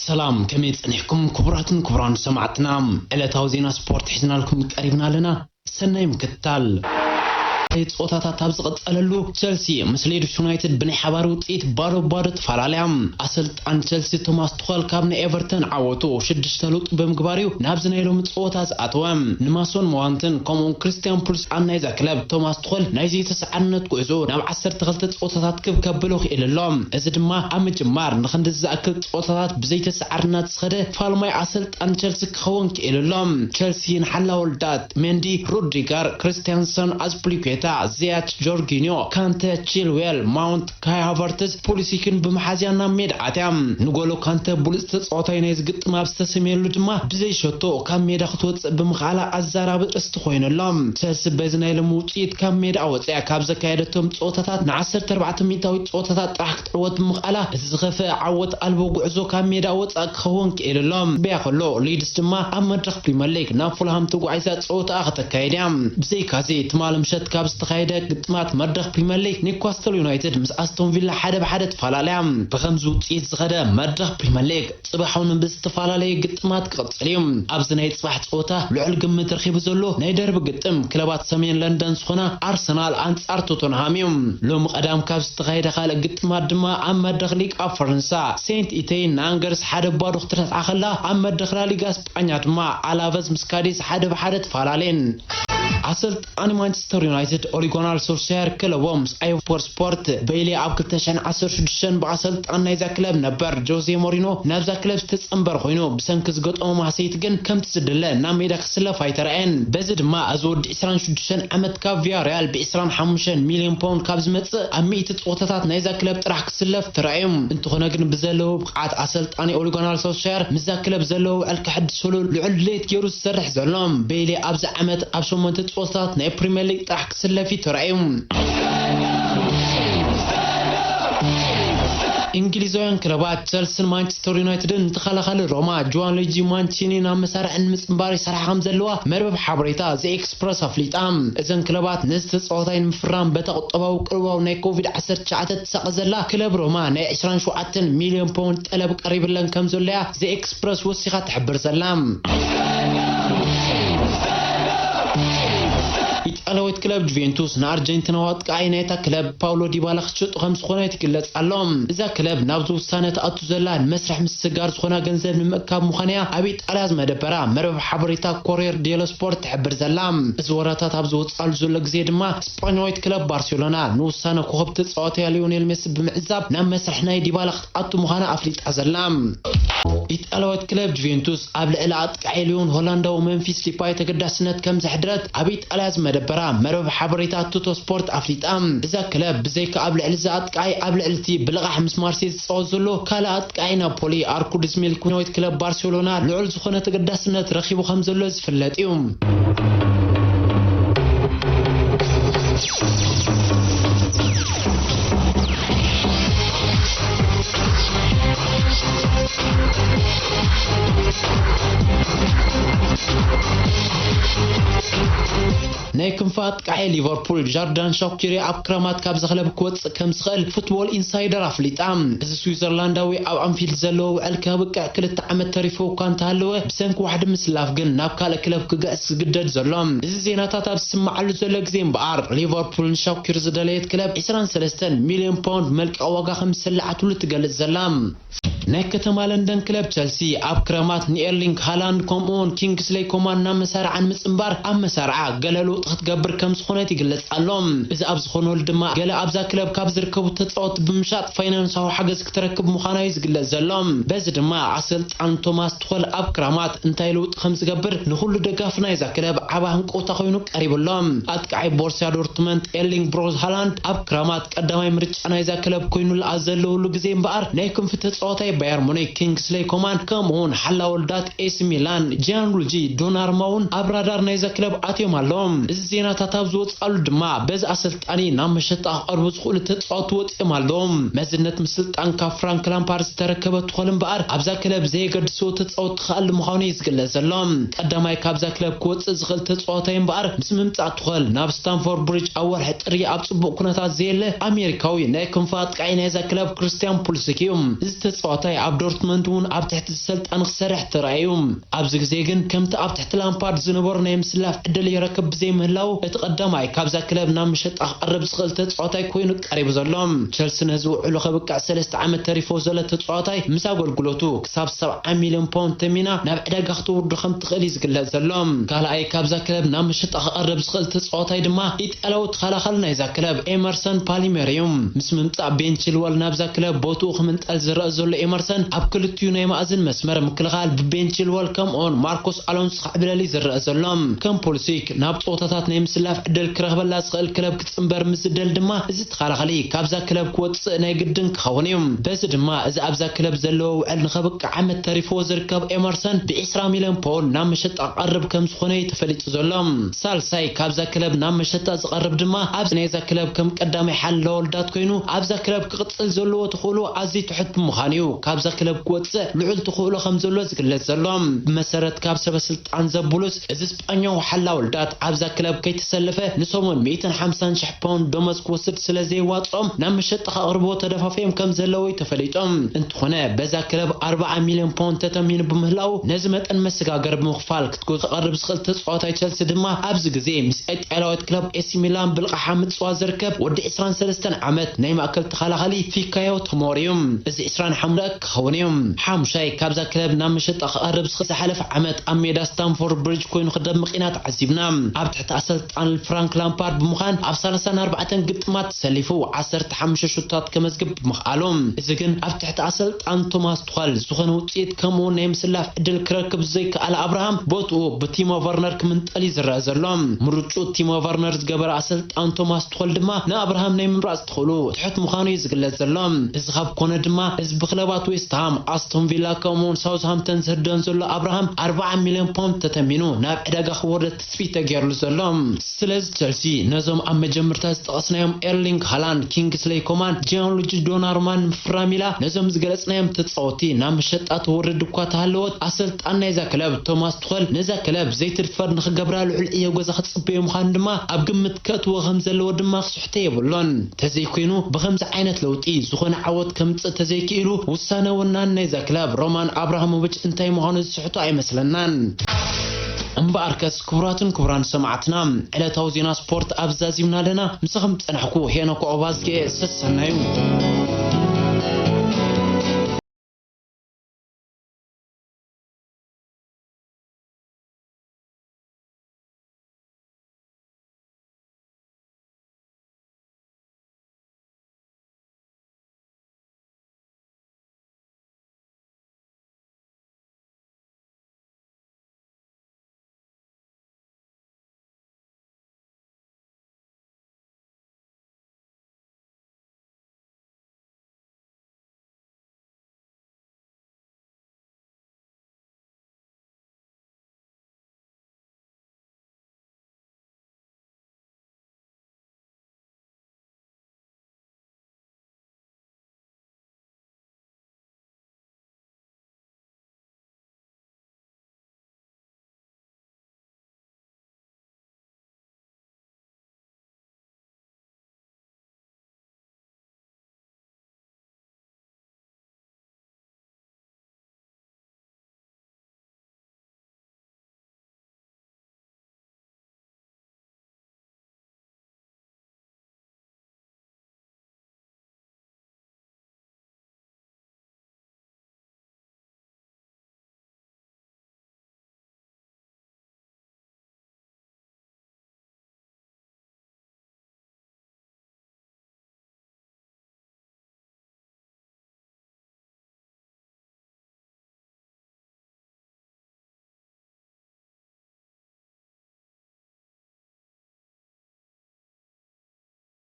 ሰላም፣ ከመይ ጸኒሕኩም ክቡራትን ክቡራን ሰማዕትና? ዕለታዊ ዜና ስፖርት ሒዝናልኩም ቀሪብና ኣለና። ሰናይ ምክትታል። ጸወታታት ኣብ ዝቐጸለሉ፣ ቸልሲ ምስ ሊድስ ዩናይትድ ብናይ ሓባር ውጽኢት ባዶ ባዶ ተፈላለያ። ኣሰልጣን ቸልሲ ቶማስ ቱኸል ካብ ናይ ኤቨርተን ዓወቱ ሽዱሽተ ለውጢ ብምግባር እዩ ናብዚ ናይ ሎሚ ጸወታ ዝኣተወ። ንማሶን መዋንትን ከምኡውን ክርስቲያን ፑልስ ኣብ ናይዛ ክለብ ቶማስ ቱኸል ናይ ዘይተሰዓርነት ጉዕዞ ናብ ዓሰርተ ክልተ ጸወታታት ክብ ከብሎ ክኢሉ ኣሎ። እዚ ድማ ኣብ ምጅማር ንኽንዲ ዝኣክል ጸወታታት ብዘይተሰዓርነት ዝኸደ ፋልማይ ኣሰልጣን ቸልሲ ክኸውን ክኢሉ ኣሎ። ቸልሲ ንሓላ ወልዳት ሜንዲ፣ ሩድሪገር፣ ክርስቲያንሰን፣ ኣዝፒሊኩዌታ፣ ዚያች፣ ጆርጊኒዮ፣ ካንተ፣ ቺልዌል፣ ማውንት፣ ካይ ሃቨርትዝ፣ ፑሊሲክን ብምሓዝያ ናብ ሜዳ ኣትያ። ንጎሎ ካንተ ብሉጽ ተጻዋታይ ናይ ዝግጥም ኣብ ዝተሰምየሉ ድማ ብዘይ ሸቶ ካብ ሜዳ ክትወጽእ ብምኽኣላ ኣዛራቢ ርእስቲ ኮይኑ ኣሎ። ቸልሲ በዚ ናይ ሎሚ ውጽኢት ካብ ሜዳ ወጽያ ካብ ዘካየደቶም ጸወታታት ን ዓሰርተ ኣርባዕተ ሚእታዊት ጸወታታት ጥራሕ ክትዕወት ብምኽኣላ፣ እዚ ዝኸፍአ ዓወት ኣልቦ ጉዕዞ ካብ ሜዳ ወጻእ ክኸውን ክኢሉ ኣሎ። ብያ ከሎ፣ ሊድስ ድማ ኣብ መድረኽ ፕሪመር ሊግ ናብ ፉልሃም ተጓዒዛ ጸወታኣ ከተካይድ እያ። ብዘይካዚ፣ ትማሊ ምሸት ካብ ዝተኻየደ ግጥማት መድረኽ ፕሪመር ሊግ፣ ኒውካስተል ዩናይትድ ምስ ኣስቶን ቪላ ሓደ ብሓደ ተፈላለያ። ብኸምዚ ውጽኢት ዝኸደ መድረኽ ፕሪመር ሊግ፣ ጽባሕ እውን ብዝተፈላለየ ግጥማት ክቕጽል እዩ። ኣብዚ ናይ ጽባሕ ጸወታ ልዑል ግምት ረኺቡ ዘሎ ናይ ደርቢ ግጥም ክለባት ሰሜን ለንደን ዝኾና ኣርሰናል ኣንጻር ቶተንሃም እዩ። ሎሚ ቀዳም ካብ ዝተኻየደ ካልእ ግጥማት ድማ ኣብ መድረኽ ሊግ ኣብ ፈረንሳ ሴንት ኢተይን ንኣንገርስ ሓደ ባዶ ክትረትዓ ከላ፣ ኣብ መድረኽ ላሊጋ ስጳኛ ድማ ኣላቨዝ ምስ ካዲስ ሓደ ብሓደ ተፈላለየን። ኣሰልጣኒ ማንቸስተር ዩናይትድ ኦሊጎናር ሶልሻየር ክለቦም ምስ ኣይፎር ስፖርት በይሌ ኣብ ክልተ ሽሕን ዓሰርተ ሽዱሽተን ብኣሰልጣን ናይዛ ክለብ ነበር ጆዜ ሞሪኖ ናብዛ ክለብ ዝተጸንበረ ኮይኑ፣ ብሰንኪ ዝገጠሞ ማህሰይቲ ግን ከምቲ ዝድለ ናብ ሜዳ ክስለፍ ኣይተራእየን። በዚ ድማ እዚ ወዲ ዕስራን ሽዱሽተን ዓመት ካብ ቪያሪያል ብ ዕስራን ሓሙሽተን ሚልዮን ፓውንድ ካብ ዝመጽእ ኣብ ሚእቲ ጸወታታት ናይዛ ክለብ ጥራሕ ክስለፍ ተራእዩ። እንተኾነ ግን ብዘለዎ ብቕዓት ኣሰልጣኒ ኦሊጎናር ሶልሻየር ምስዛ ክለብ ዘለዎ ውዕል ከሐድሰሉ ልዑል ድሌት ገይሩ ዝሰርሕ ዘሎ። ቤይሊ ኣብዚ ዓመት ኣብ ሸሞንተ ጸወታታት ናይ ፕሪምየር ሊግ ጥራሕ ክስለፍ እዩ ተራእዩ። እንግሊዛውያን ክለባት ቸልስን ማንቸስተር ዩናይትድን ንተኸላኻሊ ሮማ ጁዋንሉጂ ማንቺኒ ናብ መሳርዕ ንምጽንባር ይሰርሓ ከም ዘለዋ መርበብ ሓበሬታ ዘ ኤክስፕረስ ኣፍሊጣ። እዘን ክለባት ነዚ ተጻዋታይ ንምፍራም በታ ቁጠባዊ ቅልውላው ናይ ኮቪድ ዓሰርተ ትሽዓተ ትሳቐ ዘላ ክለብ ሮማ ናይ ዕስራን ሸውዓተን ሚልዮን ፓውንድ ጠለብ ቀሪብለን ከም ዘሎ እያ ዘ ኤክስፕረስ ወሲኻ ትሕብር ዘላ። ኢጣልያዊት ክለብ ጁቬንቱስ ንኣርጀንቲናዊ ኣጥቃዓይ ናይታ ክለብ ፓውሎ ዲባላ ክትሸጡ ከም ዝኾነ ትግለጽ ኣሎ። እዛ ክለብ ናብዚ ውሳነ ትኣቱ ዘላ ንመስርሕ ምስግጋር ዝኾና ገንዘብ ንምእካብ ምዃና እያ ኣብ ኢጣልያ ዝመደበራ መርበብ ሓበሬታ ኮሪየር ዴሎ ስፖርት ትሕብር ዘላ። እዚ ወረታት ኣብ ዝወጽኣሉ ዘሎ ግዜ ድማ ስጳኛዊት ክለብ ባርሴሎና ንውሳነ ኮኸብ ተጻዋትያ ሊዮኔል ሜሲ ብምዕዛብ ናብ መስርሕ ናይ ዲባላ ክትኣቱ ምዃና ኣፍሊጣ ዘላ። ኢጣልያዊት ክለብ ጁቬንቱስ ኣብ ልዕሊ ኣጥቃዒ ሊዮን ሆላንዳዊ መምፊስ ዲፓይ ተገዳስነት ከም ዘሕድረት ኣብ ኢጣልያ ዝመደበራ መርበብ ሓበሬታ ቱቶ ስፖርት ኣፍሊጣ። እዛ ክለብ ብዘይካ ኣብ ልዕሊ እዚ ኣጥቃዒ ኣብ ልዕሊ እቲ ብልቓሕ ምስ ማርሴይ ዝጻወት ዘሎ ካልእ ኣጥቃዒ ናፖሊ ኣርኩድስ ሚልኩናዊት ክለብ ባርሴሎና ልዑል ዝኾነ ተገዳስነት ረኺቡ ከም ዘሎ ዝፍለጥ እዩ። ናይ ክንፊ ኣጥቃዒ ሊቨርፑል ጃርዳን ሻኪሪ ኣብ ክረማት ካብዛ ክለብ ክወጽእ ከም ዝኽእል ፉትቦል ኢንሳይደር ኣፍሊጣ። እዚ ስዊዘርላንዳዊ ኣብ ኣንፊልድ ዘለዎ ውዕል ከብቅዕ ክልተ ዓመት ተሪፉ እኳ እንተሃለወ፣ ብሰንኪ ዋሕዲ ምስላፍ ግን ናብ ካልእ ክለብ ክግዕዝ ዝግደድ ዘሎ። እዚ ዜናታት ኣብ ዝስምዓሉ ዘሎ ግዜ እምበኣር፣ ሊቨርፑል ንሻኪር ዝደለየት ክለብ ዕስራን ሰለስተን ሚልዮን ፓውንድ መልቀቕ ዋጋ ከም ዝሰልዓትሉ ትገልጽ ዘላ። ናይ ከተማ ለንደን ክለብ ቸልሲ ኣብ ክረማት ንኤርሊንግ ሃላንድ ከምኡውን ኪንግስሌይ ኮማን ናብ መሳርዓ ንምጽንባር ኣብ መሳርዓ ገለ ለውጢ ክትገብር ከም ዝኾነት ይግለጽ ኣሎ። እዚ ኣብ ዝኾነሉ ድማ ገለ ኣብዛ ክለብ ካብ ዝርከቡ ተጻወትቲ ብምሻጥ ፋይናንሳዊ ሓገዝ ክትረክብ ምዃና እዩ ዝግለጽ ዘሎ። በዚ ድማ ኣሰልጣን ቶማስ ቱኸል ኣብ ክራማት እንታይ ለውጢ ከም ዝገብር ንኹሉ ደጋፊ ናይዛ ክለብ ዓቢ ሃንቀውታ ኮይኑ ቀሪቡ ኣሎ። ኣጥቃዓይ ቦርሲያ ዶርትመንት ኤርሊንግ ብሮት ሃላንድ ኣብ ክራማት ቀዳማይ ምርጫ ናይዛ ክለብ ኮይኑሉ ኣብ ዘለውሉ ግዜ እምበኣር ናይ ክንፊ ተጻዋታይ ባየር ሙኒክ ኪንግስሌይ ኮማን፣ ከምኡውን ሓላ ወልዳት ኤሲ ሚላን ጂያንሉጂ ዶናርማ እውን ኣብ ራዳር ናይዛ ክለብ ኣትዮም ኣለዉ። እዚ ዜናታት ኣብ ዝወፅኣሉ ድማ፣ በዚ ኣሰልጣኒ ናብ መሸጣ ክቐርቡ ዝኽእሉ ተፃወቲ ወፂኦም ኣለዉ። መዝነት ምስልጣን ካብ ፍራንክ ላምፓርድ ዝተረከበ ትኾል እምበኣር፣ ኣብዛ ክለብ ዘየገድስዎ ተፃወቲ ክኣሉ ምዃኑ እዩ ዝግለጽ ዘሎ። ቀዳማይ ካብዛ ክለብ ክወፅእ ዝኽእል ተፃዋታይ እምበኣር፣ ምስ ምምፃእ ትኾል ናብ ስታንፎርድ ብሪጅ ኣብ ወርሒ ጥሪ ኣብ ፅቡቕ ኩነታት ዘየለ ኣሜሪካዊ ናይ ክንፋ ኣጥቃዒ ናይዛ ክለብ ክርስቲያን ፑልሲክ እዩ። እዚ ተፃዋታይ ኣብ ዶርትመንድ እውን ኣብ ትሕቲ ዝሰልጣን ክሰርሕ ተራእዩ። ኣብዚ ግዜ ግን ከምቲ ኣብ ትሕቲ ላምፓርድ ዝነበሮ ናይ ምስላፍ ዕድል ይረክብ ብዘይምህላው፣ እቲ ቀዳማይ ካብዛ ክለብ ናብ መሸጣ ክቐርብ ዝኽእል ተፃዋታይ ኮይኑ ቀሪቡ ዘሎ። ቸልሲ ነዚ ውዕሉ ከብቅዕ ሰለስተ ዓመት ተሪፎ ዘሎ ተፃዋታይ ምስ ኣገልግሎቱ ክሳብ ሰብዓ ሚልዮን ፓውንድ ተሚና ናብ ዕዳጋ ክትውርዶ ከም ትኽእል እዩ ዝግለጽ ዘሎ። ካልኣይ ካብዛ ክለብ ናብ መሸጣ ክቐርብ ዝኽእል ተፃዋታይ ድማ ኢጣልያዊ ተኸላኻሊ ናይዛ ክለብ ኤመርሰን ፓሊሜር እዩ። ምስ ምምፃእ ቤን ቺልወል ናብዛ ክለብ ቦትኡ ክምንጠል ዝረአ ዘሎ ኤመርሰን ኣብ ክልቲኡ ናይ ማእዝን መስመር ምክልኻል ብቤን ቺልወል ከምኡውን ማርኮስ ኣሎንሶ ክዕብለል እዩ ዝረአ ዘሎ። ከም ፖሊሲክ ናብ ፀወታታት ናይ ምስላፍ ዕድል ክረኽበላ ዝኽእል ክለብ ክፅምበር ምስ ዝደል ድማ፣ እዚ ተኸላኻሊ ካብዛ ክለብ ክወፅእ ናይ ግድን ክኸውን እዩ። በዚ ድማ እዚ ኣብዛ ክለብ ዘለዎ ውዕል ንኸብቅዕ ዓመት ተሪፍዎ ዝርከብ ኤመርሰን ብ ዒስራ ሚልዮን ፓውንድ ናብ መሸጣ ክቐርብ ከም ዝኾነ እዩ ተፈሊጡ ዘሎ። ሳልሳይ ካብዛ ክለብ ናብ መሸጣ ዝቐርብ ድማ ኣብዚ ናይዛ ክለብ ከም ቀዳማይ ሓላ ወልዳት ኮይኑ ኣብዛ ክለብ ክቕጽል ዘለዎ ተኽእሎ ኣዝዩ ትሑት ብምዃኑ እዩ ካብዛ ክለብ ክወጽእ ልዑል ተኽእሎ ከም ዘሎ ዝግለጽ ዘሎ። ብመሰረት ካብ ሰበ ስልጣን ዘብሉስ፣ እዚ ስጳኛዊ ሓላ ወልዳት ኣብዛ ክለብ ከይተሰለፈ ንሰሙን ሚእትን ሓምሳን ሽሕ ፓውንድ ደሞዝ ክወስድ ስለ ዘየዋጽኦም ናብ መሸጣ ከቕርብዎ ተደፋፊኦም ከም ዘለዉ እዩ ተፈሊጦም። እንተኾነ በዛ ክለብ ኣርብዓ ሚልዮን ፓውንድ ተተሚኑ ብምህላው ነዚ መጠን መሰጋገሪ ብምኽፋል ክትገዝኦ ክቐርብ ዝኽእል ተጻዋታይ ቸልሲ ድማ ኣብዚ ግዜ ምስ ኢጣልያዊት ክለብ ኤሲ ሚላን ብልቓሓ ምጽዋት ዝርከብ ወዲ ዕስራን ሰለስተን ዓመት ናይ ማእከል ተኸላኻሊ ፊካዮ ቶሞሪ እዩ። እዚ ዕስራን ሓሙሽተ ክኸውን እዩ። ሓሙሻይ ካብዛ ክለብ ናብ መሸጣ ክቐርብ ዝኽእል ዝሓለፈ ዓመት ኣብ ሜዳ ስታንፎርድ ብሪጅ ኮይኑ ክደምቕ ኢና ተዓዚብና። ኣብ ትሕቲ ኣሰልጣን ፍራንክ ላምፓርድ ብምዃን ኣብ ሰላሳን ኣርባዕተን ግጥማት ተሰሊፉ ዓሰርተ ሓሙሽተ ሹታት ከመዝግብ ብምኽኣሉ፣ እዚ ግን ኣብ ትሕቲ ኣሰልጣን ቶማስ ቱኸል ዝኾነ ውጽኢት ከምኡውን ናይ ምስላፍ ዕድል ክረክብ ዘይከኣለ ኣብርሃም ቦትኡ ብቲሞ ቨርነር ክምንጠል እዩ ዝረአ ዘሎ። ምርጩ ቲሞ ቨርነር ዝገበረ ኣሰልጣን ቶማስ ቱኸል ድማ ንኣብርሃም ናይ ምምራጽ ትኽእሉ ትሑት ምዃኑ እዩ ዝግለጽ ዘሎ። እዚ ካብ ኮነ ድማ፣ እዚ ብክለባት ዌስትሃም፣ ኣስቶን ቪላ ከምኡውን ሳውዝሃምተን ዝህደን ዘሎ ኣብርሃም ኣርብዓ ሚልዮን ፓውንድ ተተሚኑ ናብ ዕዳጋ ክወርድ ትጽቢት ተገይርሉ ዘሎ። ስለዚ ቸልሲ ነዞም ኣብ መጀመርታ ዝጠቐስናዮም ኤርሊንግ ሃላንድ፣ ኪንግስሌይ ኮማን፣ ጂያንሉጂ ዶናሩማን ምፍራም ኢላ ነዞም ዝገለጽናዮም ተጻወቲ ናብ መሸጣ ትወርድ እኳ ተሃለወት፣ ኣሰልጣን ናይዛ ክለብ ቶማስ ቱኸል ነዛ ክለብ ዘይትድፈር ንኽገብራ ልዑል ዕዮ ገዛ ክጽበዮ ምዃኑ ድማ ኣብ ግምት ከእትዎ ከም ዘለዎ ድማ ክስሕቶ የብሉን። ተዘይኮይኑ ብኸምዚ ዓይነት ለውጢ ዝኾነ ዓወት ከምጽእ ተዘይክኢሉ ውሳነ ወናን ናይዛ ክለብ ሮማን ኣብራሃሞቪች እንታይ ምዃኑ ዝስሕቶ ኣይመስለናን። እምበኣርከስ ክቡራትን ክቡራን ሰማዕትና፣ ዕለታዊ ዜና ስፖርት ኣብ ዛዚምና ኣለና። ምሳኹም ዝጸናሕኩ ሄኖክ ኦባዝጌ ሰሰናዩ።